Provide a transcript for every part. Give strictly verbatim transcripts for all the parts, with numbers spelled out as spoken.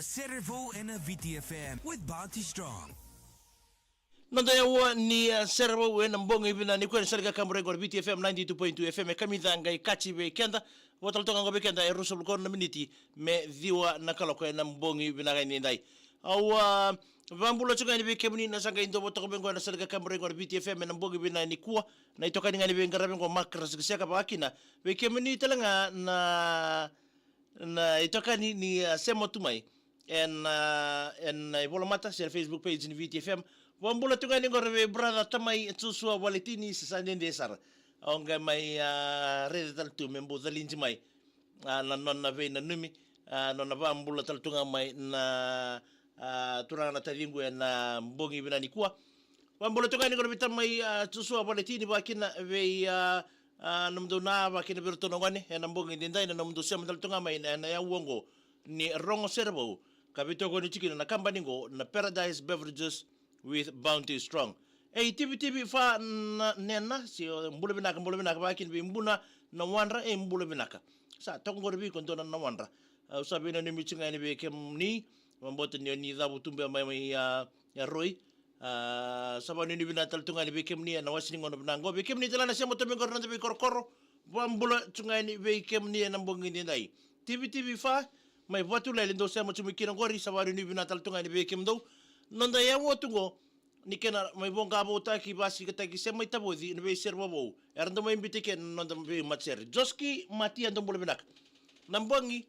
Serevou ena V T F M with Bounty Strong. Noda yaua ni, uh, Serevou ena bogi vinaka nikua ena sala ni kakaburaki qori V T F M ninety-two point two F M, e kamica qai kaci vei keda. Vo tale toka qo vei keda e ruasagavulu ka ono na miniti me ciwa na kaloko ena bogi vinaka edaidai. Au, uh, vakabula tiko ga yani vei kemuni na sa qai dua vo toka mai qo ena sala ni kakaburaki qori V T F M ena bogi vinaka nikua. Na itokani ga yani veiqaravi qo Mark Rasikaseka, vakakina vei kemuni tale ga na na itokani ni, uh, sema tu mai ena, uh, ena, uh, ivolamata se na Facebook page ni V T F M. Vakabula tu ga yani qori vei brother Tamai Joshua Valetini, sa, sa dede sara. Au qai mai, uh, raica tale tu me bau calidi mai, uh, na nona veinanumi, uh, nona vakabula tale tu ga mai na, uh, turaga na taciqu ena bogi vinaka nikua. Vakabula tu ga yani qori vei Tamai, uh, Joshua Valetini, vakakina vei, uh, uh, nomudou na, vakakina vei iratou na gone ena bogi edaidai, na nomudou sema tale tu ga mai ena, ena yaua qo ni Rogo Serevou, ka veitokoni tiko kina na kabani qo na Paradise Beverages with Bounty Strong. Ei, Tivitivi Fa na nena, se, uh, bula vinaka, bula vinaka, vakakina vei Buna na Wadra, ei, bula vinaka. Sa toka qori vei iko dua na, na Wadra. Au sa veinanumi tiko ga yani vei kemuni, vakabauta ni o ni cavutu beka mai, mai, uh, Yaroi. Uh, sa vakanuinui vinaka tale tu ga yani vei kemuni ena wase ni gauna vinaka qo. Vei kemuni tale ga na sema tu mai qori ena noda veikorokoro, vakabula tu ga yani vei kemuni ena bogi edaidai. Tivitivi Fa mai Vatulele, dou sema tu mai kina qori, sa vakanuinui vinaka tale tu ga yani vei kemudou. Noda yaua tu qo ni kena mai voqa voutaki, vakasikataki se mai tavoci na veisere vovou, era dau mai biuta kina na noda veimatasere. Joski Matia, dou bula vinaka. Na bogi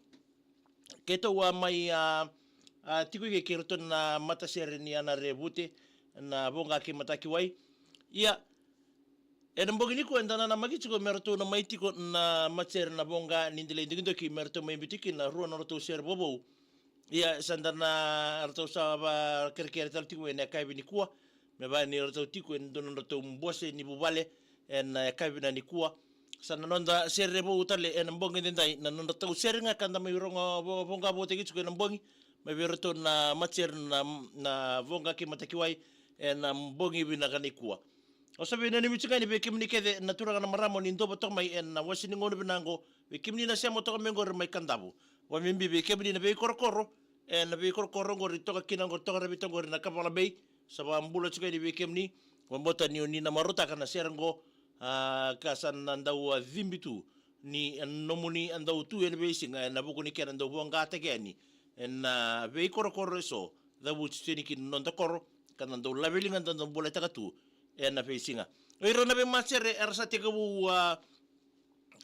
keitou a mai, a, a, tiko i ke kei iratou na matasere ni Anare Vute, na Voqa kei Matakiwai. Ia, ena bogi nikua eda nanamaki tiko me ratou na mai tiko na matasere na Voqa ni Delai Dokidoki, me ratou mai biuta kina na rua na nodratou sere vovou. Ia, sa da na, ratou sa vakakerekere tale tiko ena yakavi nikua, me vaka ni ratou tiko ena dua na nodratou bose ni vuvale ena yakavi nikua. Sa na noda sere vou tale ena bogi edaidai, na nodratou sere ga ka da mai rogo vo-, voqa voutaki tiko ena bogi, mai vei iratou na matasere na, na Voqa kei Matakiwai ena bogi vinaka nikua. Au sa veinanumi tiko ga yani vei kemuni kece na turaga na marama o ni dou vata toka mai ena wase ni gauna vinaka qo, vei kemuni na sema toka mai qori mai Kadavu, vakabibi vei kemuni na veikorokoro, ena veikorokoro qori toka kina qori, toka Ravita qori na Kavala Bay. Sa vakabula tiko yani vei kemuni, vakabauta ni o ni na marautaka na sere qo, a, ka sa na dau, a, cibi tu ni, e, nomuni, e, dau tu ena veisiga ena vuku ni kena dau voqataki yani ena veikorokoro eso, cavuti tu yani kina na noda koro, ka na dau laveliga da dau boletaka tu ena veisiga. O ira na veimatasere era sa tekivu, a,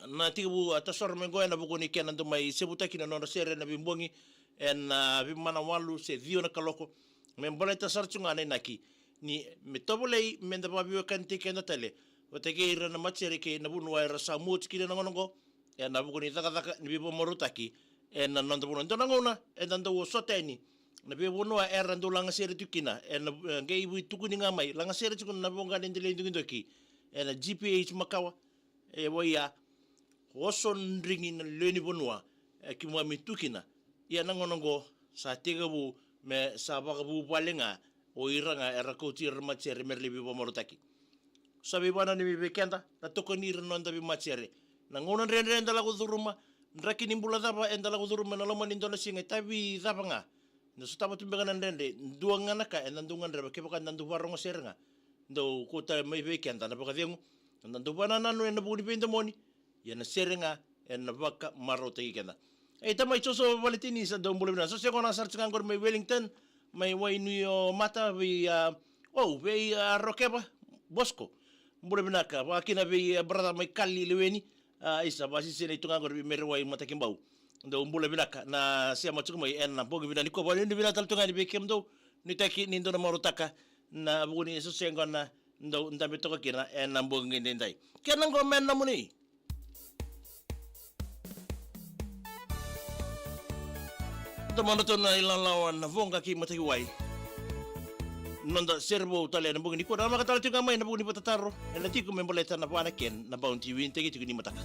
na tekivu, a, tasoro mai qo ena vuku ni kena dau mai sevutaki na nodra sere ena veibogi ena veimanawalu se ciwa na kaloko. Me baleta sara tu ga na inaki ni me tovolei me da vakaveiwekanitaki keda tale vata kei ira na matasere kei na vanua era sa mua tiko kina na gauna qo ena vuku ni cakacaka ni veivakamarautaki ena noda vanua. Dua na gauna eda dau sota yani na veivanua era dau lagasere tiko kina, ena, e, qai veitukuni ga mai, lagasere tiko na Voqa ni Delai Dokidoki ena G P H makawa. E, o ya, oso drigi na lewe ni vanua, e, keimami tu kina. Ia na gauna qo sa tekivu me sa vakavuvale ga o ira ga era kauti ira na matasere me ra lai veivakamarautaki. Sa veivakananumi vei keda na tokoni ira na noda veimatasere. Na gauna dredre eda lako curuma, draki ni bula cava eda lako curuma ena loma ni dua na siga, itavi cava ga, da sotava tu beka na dredre, dua ga na ka eda dau gadreva, kevaka da dau vakarogo sere ga, dau kauta mai vei keda na vakacegu, da dau vakanananu ena vuku ni veidomoni, ia na sere ga ena vakamarautaki keda. Ei, Tamai Joshua Valetini, sa dou bula vinaka. Sa sega na sara tiko ga qori mai Wellington, mai Wainuiomata, vei, a, o, vei, a, Rokeva Bosco. Bula vinaka, vakakina vei, a, brother mai Kali Leweni, a, isa, vakasisina tu ga qori vei Merewai Matakibau. Dou bula vinaka na sema tiko mai ena bogi vinaka nikua, vakanuinui vinaka tale tu ga yani vei kemudou. Nuitaki ni dou na marautaka na vuku ni eso se qo na dou dabe toka kina ena bogi edaidai. Kena qo me nomuni. Dou mada tu na ilawalawa na Voqa kei Matakiwai. Noda sere vou tale ena bogi nikua, na maka tale tiko ga mai na vuku ni vakatataro ena tiko me baleta na vana ken na Bounty, winitaki tiko ni mataka.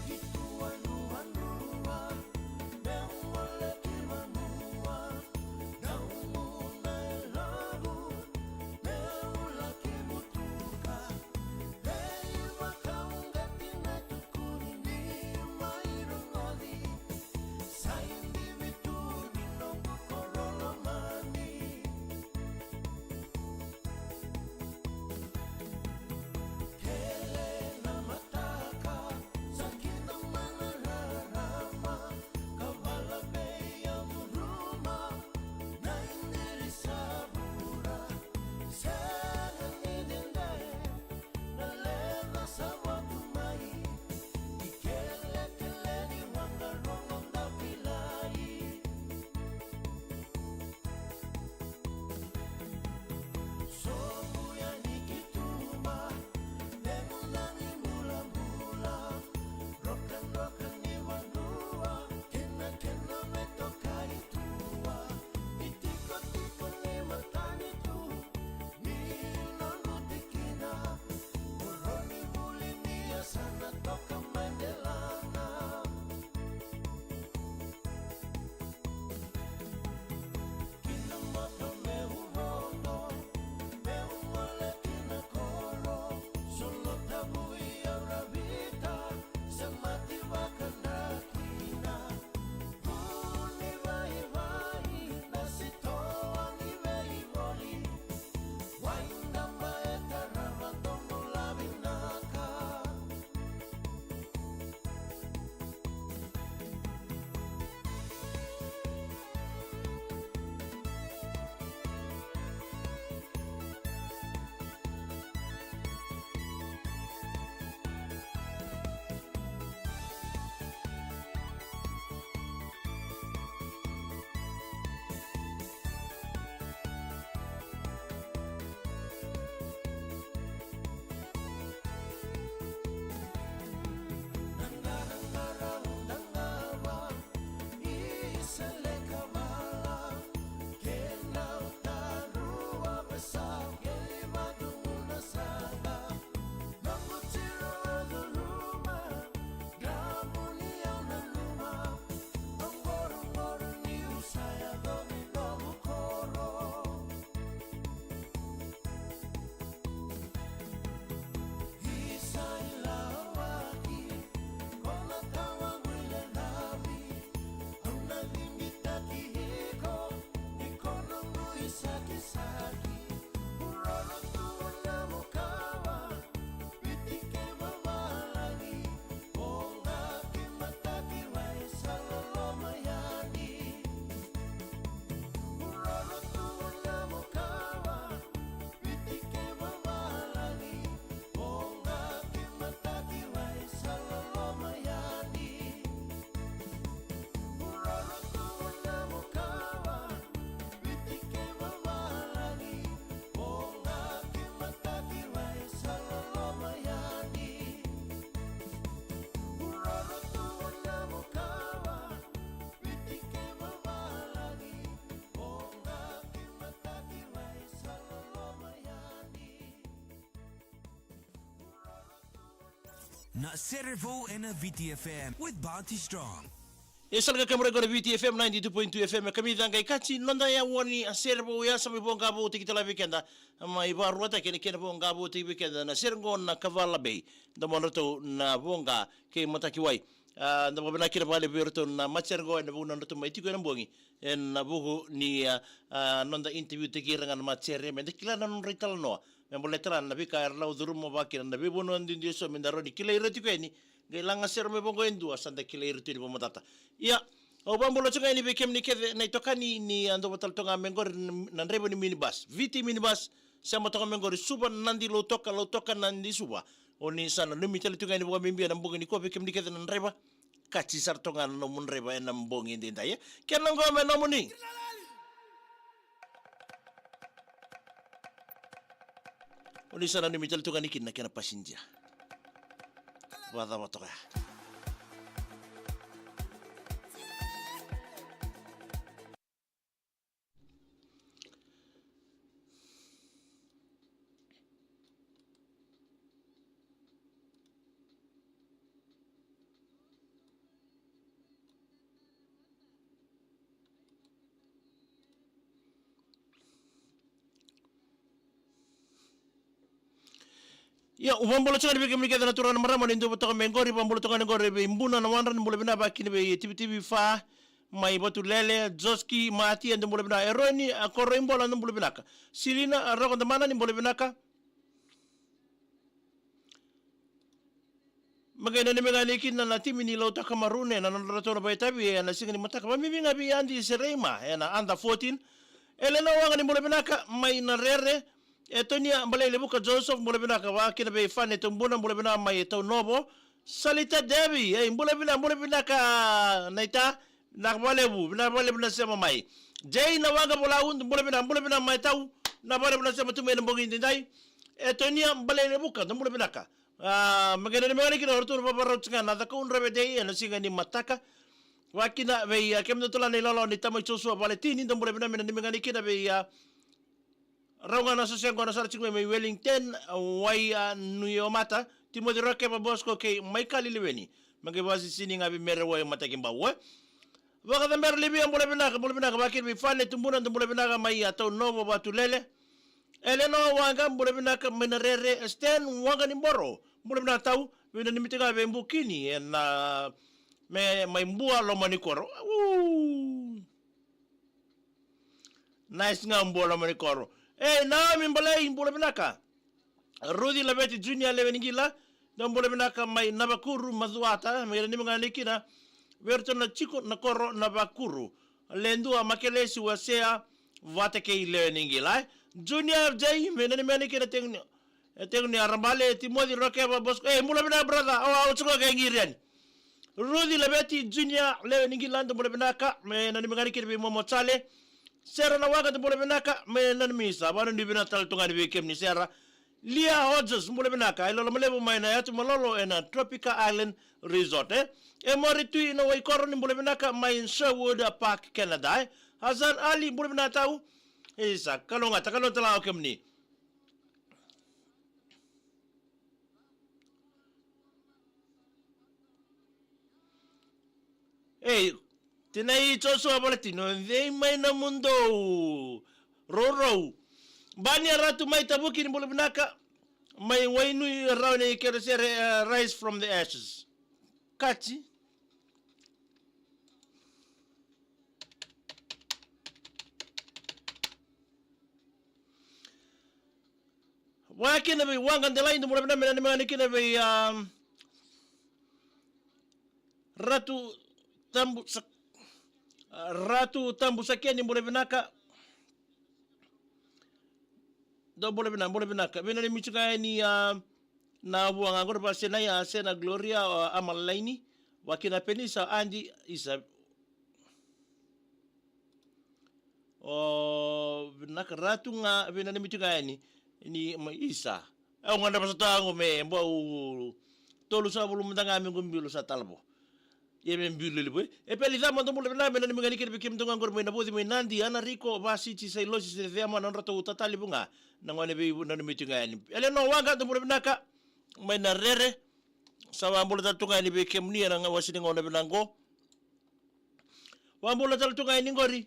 Na Sere Vou ena V T F M with Bounty Strong. E sa laka kamura qo na V T F M ninety-two point two F M, e kamica qai kati noda yawa ni a Sere Vou ya, sa mai voqa vou tiki tala vei keda. Mai varuataki ena kena voqa vou tiki vei keda na sere qo na Kavala Bay. Da mo ratou na voqa kei Mataki Wai. A, da vakavinavinaka kina vakalevu vei iratou na matasere qo ena vuku ni nodratou mai tiko ena bogi. Ena vuku ni, a, a, noda interview taki ira ga na matasere, me da kila na nodra italanoa. Me baleta na veika era lau curuma vaka kina na veivanua duidui eso, me da rawa ni kilai ira tiko yani. Qai laga sere mai vaqo e dua, sa da kilai ira tu ni vakamatata. Ia, au vakabula tiko ga yani vei kemuni kece na itokani ni a dau vata tale toka ga mai qori na, na draiva ni minibus. V T minibus, sema toka mai qori Suva, Nadi, Lautoka, Lautoka, Nadi, Suva. O ni sa nanumi tale tiko ga yani vakabibi ena bogi nikua vei kemuni kece na draiva. Kati sara toka ga na nomu draiva ena bogi edaidai, e? Kena qo me nomuni. O ni sa nanumi tale tu ga yani kina na kena pasinija. Vakacava toka ya? Ia, au vakabula tiko ga yani vei kemuni kece na turaga na marama ni dau vata toka mai qori, vakabula tiko ga yani qori vei Buna na Wadra, ni bula vinaka, vaka kina vei Tivitivi Fa mai Vatulele, Joski Mati, e dau bula vinaka, Eroni, a, Koroibola, dau bula vinaka. Silina, a, Roko Damana, ni bula vinaka. Me qai nanumi ga yani kina na timi ni Lautoka Maroon ena nodratou na vakaitavi ena siga ni mataka. Vakabibi ga vei Adi Sereima ena under fourteen. Elena Waqa, ni bula vinaka mai Narere. Etonia Balailevuka Joseph, bula vinaka, vaka kina vei Fane Tubuna, bula vinaka mai Taunovo. Salita Devi, ei, bula vinaka, bula vinaka, naita. Vinaka vakalevu, vinaka vakalevu na sema mai. Jay na Waqa Volau, bula vinaka, bula vinaka mai Tau. Vinaka vakalevu na sema tu mai ena bogi edaidai. Etonia Balailevuka, dou bula vinaka. A, me qai nanumi ga yani kina o ratou na vavarau tiko ga na Cakaudrove Day ena siga ni mataka. Vaka kina vei, a, kemudou tale na ilawalawa ni Tama i Joshua Valetini, dou bula vinaka, me nanumi ga yani kina vei, a, rau ga na sosequ na sara tiko mai Wellington, Wai, a, Nuiomata, Timothy Rokeva Bosco kei Maikali Leweni. Me qai vakasisini ga vei Mere Wai Matakibau, e. Vakacabera Livia, bula vinaka, bula vinaka, vaka kina vei Fane Tubuna, dou bula vinaka mai, a, Taunovo, Vatulele. Elena Waqa, bula vinaka mai Narere. Stan Waqa ni Boro, bula vinaka Tau, veinanumi tiko ga vei Bukini ena, me, mai Bua, Lomanikoro. Uu. Nice ga Bua, Lomanikoro. Ei, Naomi Balei, bula vinaka. Ruthi Laveti Junior, Leweniqila, dou bula vinaka mai Navakuru, Macuata, me nanumi ga yani kina vei iratou na tiko na koro Navakuru. Ledua Makelesi, Wasea, vata kei Leweniqila, e. Junior J, me nanumi ga yani kina tegu ni, e, tegu ni Arabale, Timothy Rokeva Bosco. Ei, bula vinaka brother, au, au tiko kei qiri yani. Ruthi Laveti Junior, Leweniqila, dou bula vinaka, me nanumi ga yani kina vei Momo Chale. Sera na Waqa, dou bula vinaka, me nanumi, sa vanuinui vinaka tale tu ga yani vei kemuni Sera. Lia Hodges, bula vinaka, i Lolomalevu mai na yatu malolo ena Tropica Island Resort, e. E Mori Tui na Waikoro, ni bula vinaka mai Sherwood Park, Canada, e. Hassan Ali, bula vinaka Tau. Isa, kalougata, kalougata tale ga o kemuni. Ei, tinai Joshua Valetini, o cei mai nomudou? Rourou. Bani a Ratu mai Tavuki, ni bula vinaka. Mai Wainui, rau ni keresere, e, Rise from the Ashes. Kati. Vaka kina vei Waqa Delai, dou bula vinaka, me nanumi ga yani kina vei, um, Ratu Tabu Sa-, Ratu Tabu Sakeni, bula vinaka. Dou bula vinaka, bula vinaka. Veinanumi tiko ga yani, um, na vua ga qori vaka Sena, a, Sena Gloria, a, Amalaini. Vaka kina Penisa, Adi, Isa. O vinaka Ratu ga, veinanumi tiko ga yani, ni mai Isa. Au gadreva sara tu ga me bau tolusagavulu mada ga me qu bilo sa talavo. Ia me bilo levu, e. E Peli Cama, dou bula vinaka, me nanumi ga yani kina vei kemudou ga qori mai Navoci, mai Nadi, Ana Riko, Vasiti, Sailosi, Sere Cema, na nodratou tata levu ga. Na gone veinanumi tiko ga yani. Elena Waqa, dou bula vinaka, mai Narere. Sa vakabula tale tu ga yani vei kemuni ena ga wasi ni gauna vinaka qo. Vakabula tale tu ga yani qori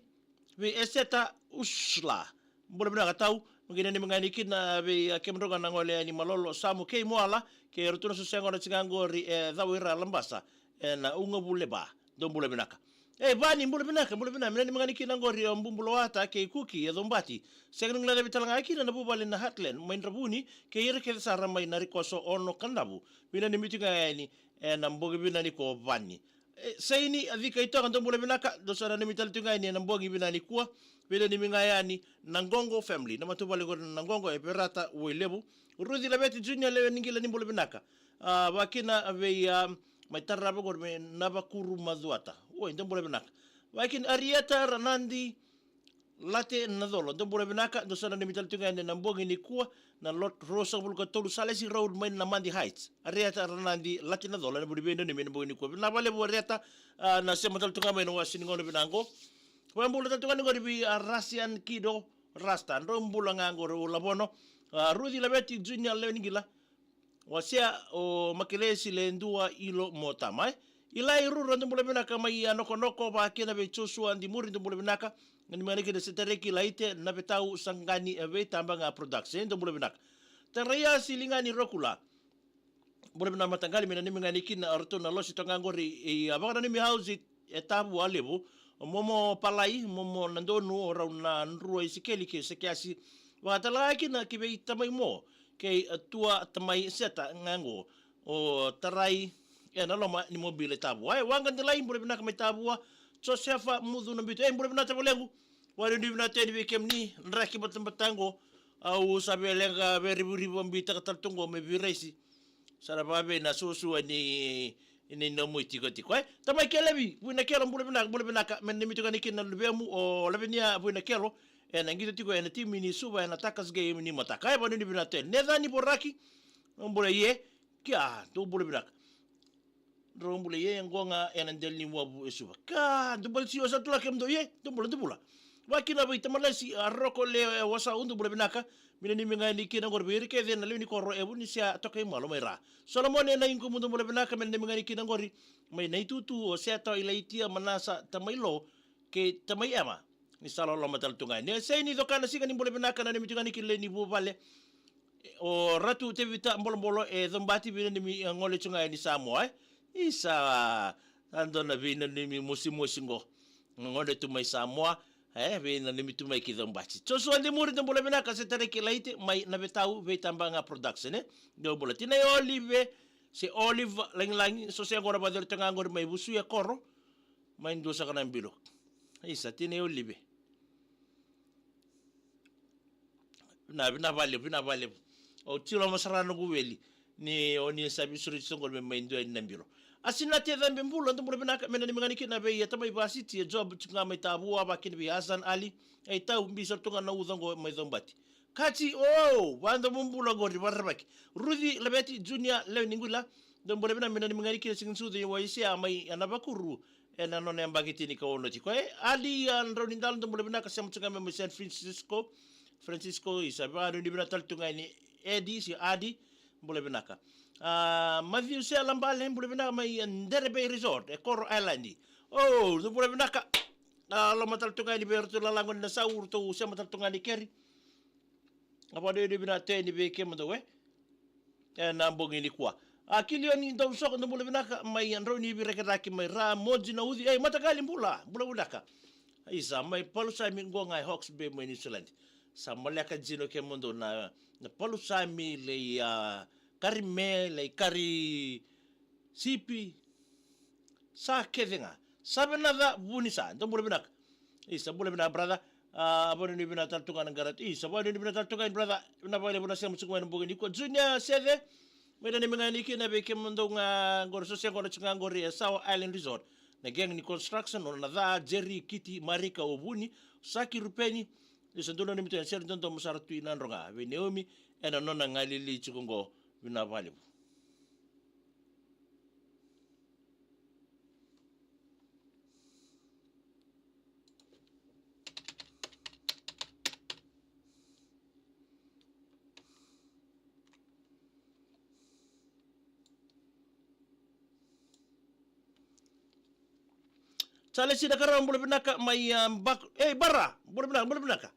vei Eseta Usla. Bula vinaka tau. Mo qai nanumi ga yani kina vei, a, kemudrau ga na gole yani Malolo, Samu kei Moala, kei iratou na so se gona tiko ga qori e Cawaira, Labasa, ena Ugavuleva. Dou bula vinaka. E Vani, bula vinaka, bula vinaka. Me nanumi ga yani kina qori o Bubulawata kei Kuki e Cobati. Sega ni guilecavi tale ga kina na vuvale na Heartland mai Dravuni, kei ira kece sara mai Narikoso, Ono, Kadavu. Me nanumi tu ga yani ena bogi vinaka nikua o Vani. E, Saini, a, Cika i Toga, dou bula vinaka, dou sa nanumi tale tu ga yani ena bogi vinaka nikua. Me nanumi ga yani na Qoqo family, na matavuvale qori na Qoqo e Verata, Wailevu. Ruci Laveti Junior, lewe ni qila, ni bula vinaka. A, vakakina vei, a, mai tarava qori me Navakuru Macuata. Oi, dou bula vinaka. Vakakina Arieta Ranadi Late Nacolo, dou bula vinaka, dou sa nanumi tale tu ga yani ena bogi nikua, na lot ruasagavulu ka tolu Salesi Road mai Namadi Heights. Arieta Ranadi Late Nacolo, na vuli vei nanumi ena bogi nikua. Vinaka vakalevu Arieta, a, na sema tale tu ga mai na wasi ni gauna vinaka qo. Vakabula tale tu ga yani qori vei, a, Rasian Kido Rasta, drau bula ga qori o Lavono. A, Ruci Laveti Junior, lewe ni qila. Wasea o Makelesi le dua ilo mo tama, e. Ilai Rura, dou bula vinaka mai a Nokonoko, vakakina vei Joshua Dimuri, dou bula vinaka. Nanumi ga yani kina Setareki Laite, Navetau Saqani, e, Veitabaga Production, e, dou bula vinaka. Taraiasi Ligani Rokula. Bula vinaka mataqali, me nanumi ga yani kina o ratou na losi toka ga qori, e, a, vakananumi house e Tavua Levu, o Momo Palai, Momo Nadonu, o rau na Drua Isikeli kei Sekiasi. Vakatale ga kina ki vei tamai Mo, kei, e, tua tamai Seta ga qo, o Tarai, ena loma ni mobile e Tavua. E, Waqa Delai, bula vinaka mai Tavua. Josefa Mucu Nabito, e, bula vinaka tavalequ. Vakanuinui vinaka tu yani vei kemuni, draki batabata qo. Au sa via leqa veirivurivu, au biuta tale tu qo me vei raisi. Sa na vavei na suasua ni, ni nomu itikotiko, e. Tamai Kelevi Vuinakelo, bula vinaka, bula vinaka. Me nanumi tu ga yani kina na luvemu o Lavenia Vuinakelo, ena qito tiko ena timi ni Suva ena Tuckers game ni mataka. E, vakanuinui vinaka tu yani. Necani Voraki, bula ie. Kia, dou bula vinaka. Drau bula ie, qo ga ena dela ni wavu e Suva. Ka, dou bula si wasa tula kemudou ie, dou bula, dou bula. Vakakina vei Tamalasi, a, Roko le, e, Wasau, dou bula vinaka. Me nanumi ga yani kina qori vei ira kece na lewe ni koro e Vunisea, Tokaimalo mai Ra. Solomone ena iqumu, dou bula vinaka. Me nanumi ga yani kina qori mai Naitutu, o Seta, Ilaitia, Manasa, tamai Lo, kei tamai Ema. Ni sa loloma tale tu ga yani. E, Saini Cokana Siga, ni bula vinaka, nanumi tu ga yani ki lewe ni vuvale. O Ratu Tevita Bolobolo e Cobati, veinanumi, e, gole tu ga yani Samoa, e. Isa, sa dua na veinanumi mosimosi qo. Gole tu mai Samoa, e, veinanumi tu mai ki Cobati. Joshua Dimuri, dou bula vinaka, Setareki Laite mai Navetau, Veitabaga Production, e. Dou bula. Tinai Olive, se Olive Lagilagi, so se qo na vakacori tu ga qori mai Vusuya Koro, mai dua saka na bilo. Isa, Tinai Olive. Na, vinaka vakalevu, vinaka vakalevu. Au tiko loma sara noqu weli ni o ni sa veisureti soqo me mai dua yani na bilo. Asinati Cabe, bula, dou bula vinaka. Me nanumi ga yani kina vei, e, tamai Vasiti, e Job, tiko ga mai Tavua, vakakina vei Hasan Ali. E, tau, biu sara tu ga na uca qo mai Cobati. Kati, o, vakadomobula qori, vakarerevaki. Ruci Laveti Junior, lewe ni qila. Dou bula vinaka. Me nanumi ga yani kina Siganisucu, e, Waisea mai, e, Navakuru, ena nona yabaki tinikaono tiko, e. Ali, a, Draunidalo, dou bula vinaka, sema tu ga mai San Francisco. Francisco, isa, vakanuinui vinaka tale tu ga yani Edi, se Adi, bula vinaka. A, Matthew Sela Bale, bula vinaka mai, e, Dere Bay Resort e Coral Island. O, dou bula vinaka. A, loma tale tu ga yani vei iratou lala qo ni Nasau, ratou sema tale tu ga yani keri. A, vakanuinui vinaka tu yani vei kemudou, e. Ena bogi nikua. A, Kilioni Dausoko, dou bula vinaka mai Yadrauni, Vireketaki mai Ra, Moji Nauci, e, mataqali bula, bula vinaka. Isa, mai Palusami qo ga e Hawke's Bay mai New Zealand. Sa maleka dina o kemudou na, na Palusami, lai, a, kari me, lai kari sipi. Sa kece ga. Sa venaca vuni sa. Dou bula vinaka. Isa, bula vinaka, brother. A, vakanuinui vinaka tale tu ga na qaravi. Isa, vakanuinui vinaka tale tu ga, brother. Vinaka vakalevu na sema tiko mai na bogi nikua. Junior Sece. Me nanumi ga yani kina vei kemudou ga qori, so se qo na tiko ga qori e Sawa Island Resort. Na gang ni construction, o Naca, Jerry, Kiti, Marika, o Vuni, Saki, Rupeni. Isa, dou nanumi tu yani, sere dodomo sara tu i Nadroga. Vei Naomi, ena nona galili tiko qo, vinaka vakalevu. Talesi na Karawa, bula vinaka mai, a, Bak-, ei, Bara, bula vinaka, bula vinaka.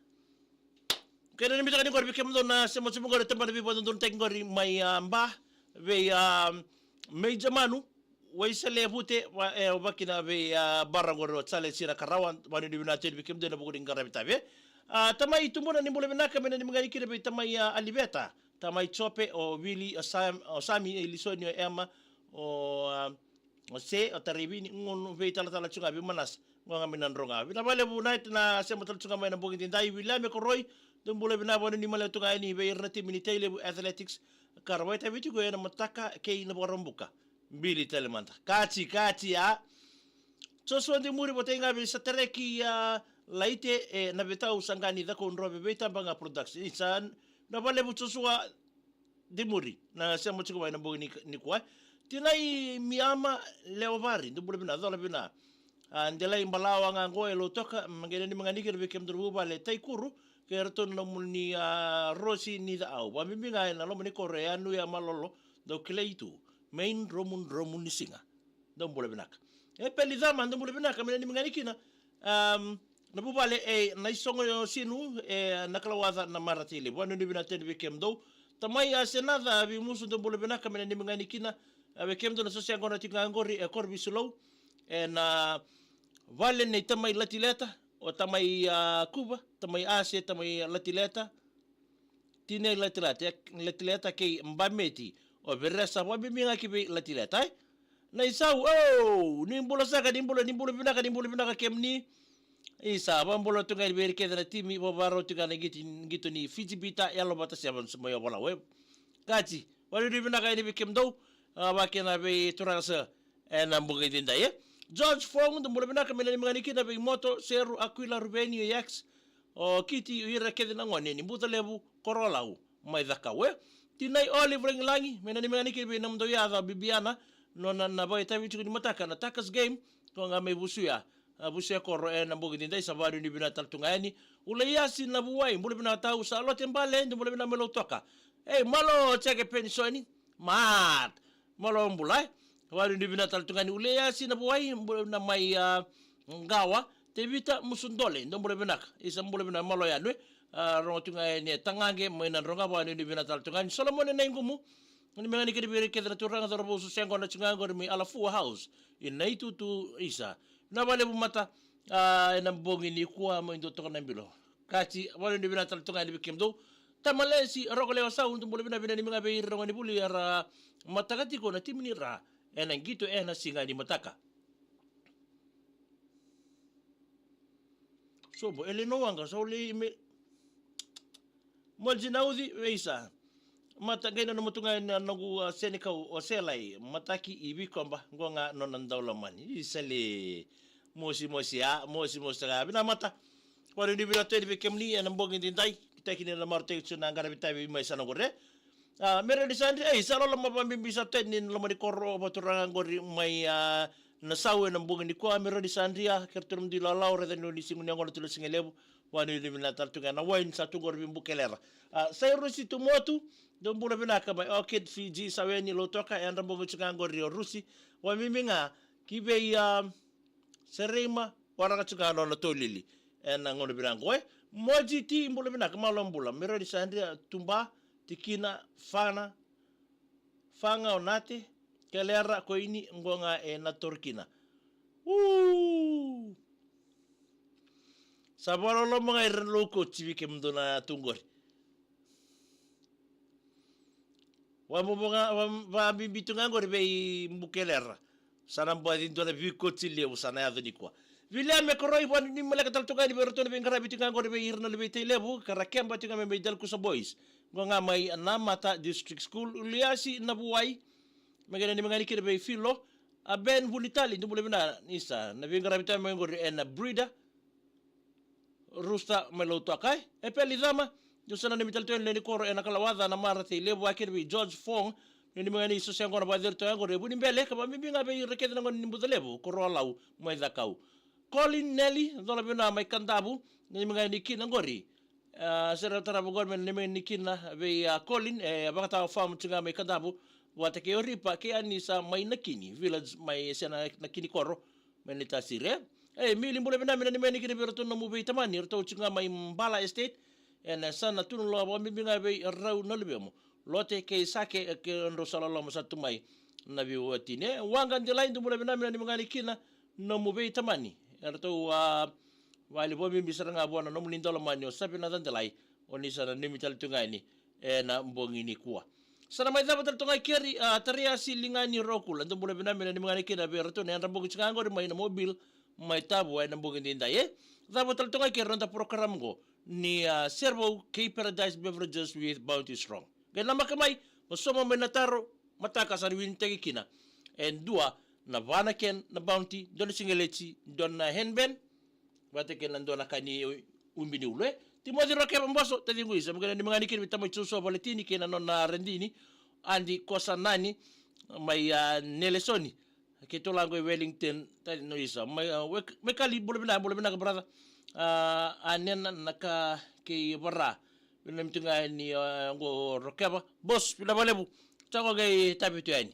Kei na nimitaka ni qori vei kemudou na sema sobu qori, tabana veivakadodonutaki qori mai, a, Ba, vei, a, Meija Manu, Waisale Vute, va-, e, vakina vei, a, Bara qori o Talesi na Karawa, vanuinui vinaka tu yani vei kemudou ena vuku ni qaravi tavi. A, Tamai Tubuna, ni bula vinaka, me nanumi ga ni kina vei Tamai, a, Aliveta, Tamai Jope, o Vili, o Sam-, o Sami, e, Lisoni, o Ema, o, a, o Se, o Taraivini, gunu veitalatala tu ga vei Manasa, qo ga mai Nadroga. Vinaka vakalevu na, na sema tale tu ga mai ena bogi edaidai, Viliame Koroi, dou bula vinaka, vanuinui maliwa tu ga yani vei ira na timi ni Tailevu Athletics, ka ra vakaitavi tiko ena mataka kei Navakaraubuka. Bili tale mada. Kati, kati, a. Joshua Dimuri, votai ga vei Satareki, a, Laite, e, Navetau, Saqani, Cakaudrove, Veitabaga Production. Isa, vinaka vakalevu Joshua Dimuri, na sema tiko mai ena bogi ni, nikua. Tinai Miama Lewavari, dou bula vinaka, cola vinaka. A, Delai Balawa ga qo e Lautoka, me qai nanumi ga ni kina vei kemudou na vuvale Taikuru, kei ratou na nomuni, a, Rosi ni Caau. Vakabibi ga ena loma ni koro e Yanuya Malolo, dou kilai tu. Main Romu Romu ni siga. Dou bula vinaka. E Peli Cama, dou bula vinaka, me nanumi ga ni kina. Am, na vuvale e Naisogo Sinu, e Nakalawaca na Mara Tailevu. Vanuinui vinaka tu yani vei kemudou. Tamai, a, Senaca Vimusu, dou bula vinaka, me nanumi ga ni kina. A, vei kemudou na soso yaqona tiko ga qori e Korovisulou. Ena vale nei Tamai Latileta, o Tamai, a, Kuva, Tamai Ase, Tamai Latileta. Tinai Latileta, Latileta kei Bameti. O Veresa, vakabibi ga ki vei Latileta, e? Na Isau, o, ni bula saka, ni bula, ni bula vinaka, ni bula vinaka kemuni. Isa, vakabula tu ga yani vei ira kece na timi, vakavakarau tu ga na qito, qito ni Fiji Bita, Yalovata Sevens mai Ovalau, e. Kati, vanuinui vinaka yani vei kemudou, a, vakakina vei turaga sa, ena bogi edaidai, e. George Fong, dou bula vinaka, me nanumi ga ni kina vei Moto, Seru, Aquila, Ruveni, o Yax, o Kiti, o ira kece na gone ni Bucalevu, Korolau, mai Cakaudrove. Tinai Olive Lagilagi, me nanumi ga ni kina vei nomudou yaca Bibiana, nona na vakaitavi tiko ni mataka na Takas Game, qo ga mai Vusuya, a, Vusuya koro ena bogi edaidai, sa vanuinui vinaka tale tu ga yani. Ulaiasi Navuwai, bula vinaka tau, Salote Bale, dou bula vinaka mai Lautoka. Ei, malo Jeke Penisoni, mat. Malo bula, e. Vanuinui vinaka tale tu ga yani Ulaiasi Navuwai, bula vinaka mai, a, Qawa, Tevita Musudole, dou bula vinaka. Isa bula vinaka, malo yani, e. A, rogo tu ga yani e Tagaqe, mai Nadroga, vanuinui vinaka tale tu ga yani Solomone Naigumu. Ni me ga ni kina vei ira kece na turaga cauravou sa yaqona tu ga qori mai Alafua House, i Naitutu, isa. Vinaka vakalevu mata, a, ena bogi nikua mai dua toka na bilo. Kati, vanuinui vinaka tale tu ga yani vei kemudou. Tamalesi Rokolewasau, dou bula vinaka, me nanumi ga vei ira na gonevuli era mataka tiko na timi ni Ra ena qito ena siga ni mataka. Sobo, Elino Waqa, Saulei me Moji Nauci, veisa. Mata qai nanuma tu ga na noqu, a, senikau o Selai, mataki i Vikoba, qo ga nona daulomani. Isa le, mosimosi, a, mosimosi ga. Vinaka mata. Vanuinui vinaka tu yani vei kemuni ena bogi edaidai. Kitaki ni na marautaki tu na qaravi tavi mai sa na qore. A, Merodi Sadria, ei, sa loloma vakabibi sa tu yani na loma ni koro vakaturaga qori mai, a, Nasau ena bogi nikua, Merodi Sadria, kei ratou na nomudou ilawalawa, raica ni o ni siga ni yaqona tu na siga levu, vanuinui vinaka tale tu ga na wai ni sa tu qori vei Bukelera. A, Sairosi Tumotu, dou bula vinaka mai Orchid Fiji, Saweni, Lautoka, yadra bogi tu ga qori o Rusi, vakabibi ga ki vei, a, Sereima, waraka tu ga nona tolili. Ena gauna vinaka qo, e. Moji Ti, bula vinaka, malo bula. Merodi Sadria, Tuba, Tikina, Fana, Faga o Nate, Kelera, Koini, qo ga e Natorokina. U! Sa vakaloloma ga ira na low coach vei kemudou na tu qori. Vakabibi ga, va-, vakabibi tu ga qori vei Bukelera. Sa na baci dua na veikoti levu sa na yaco nikua. Viliame Koroi, vanuinui maleka tale tu ga yani vei iratou na veiqaravi tu ga qori vei ira na luvei Tailevu, ka ra keba tu ga mai, mai Delakusa Boys. Qo ga mai Namata District School, Uliasi Navuwai, me qai nanumi ga ni kina vei Filo, a Ben Vunitali, dou bula vinaka, isa, na veiqaravi tu ga mai qori ena Breeder, Rooster mai Lautoka, e. E Peli Cama, dou sa nanumi tale tu yani na lewe ni koro e Nakalawaca, Namara, Tailevu, vakakina vei George Fong, nanumi ga ni soso yaqona vakacegu tu ga qori e Vunibele, ka vakabibi ga vei ira kece na gone ni Bucalevu, Korolau, mai Cakaudrove. Colin Nelly, cola vinaka mai Kadavu, nanumi ga ni kina qori. A, sere tarava qori me nanumi ga ni kina vei, a, Colin, e, Vakatawa Farm tu ga mai Kadavu, vata kei Oripa, kei Anisa mai Nakini Village, mai se na, Nakini koro, mai Naitasiri, e. E, Mili, bula vinaka, na neimami kina vei iratou na nomu veitamani, iratou tiko ga mai Bala Estate, ena yasana Tunuloa, vakabibi ga vei rau na luvemu Lote kei Sake, e, kedrau sa loloma sa tu mai na veiwatini. E, Waqa Delai, dou bula vinaka, na neimami kina nomu veitamani, eratou a vale vakabibi sara ga vua na nomuni daulomani o Savina Cadelai, o ni sa na neimami tale tu ga yani ena bogi nikua. Sa na mai cava tale toka ga i keri, a, Tariasi Ligani Rokula, dou bula vinaka, na neimami kina vei iratou na yadra bogi tiko ga qori mai na Mobile, mai Tavua ena bogi daidai, e. Cava tale toka ga i keri na noda program qo ni, a, Servo kei Paradise Beverages with Bounty Strong. Qai namaka mai, mo sauma mai na taro, mataka sa na winitaki kina e dua na va na can na Bounty, dua na sigaleti, dua na handband, vata kei na dua na ka ni ubi ni ulu, e. Timoci Rokeva Boso, taciqu Isa, mo qai na neimami kina vei tamai Joshua Valetini kei na nona radini, Adi Kosanani, mai, a, Nelesoni, kei tolaqu e Wellington, taciqu Isa, mai, a, Wek-, Wekali, bula vinaka, bula vinaka, brother. A, a nena na ka kei vara. Vinaka tu ga yani, a, qo Rokeva. Boso, vinaka vakalevu. Sa qo qai tavi tu yani.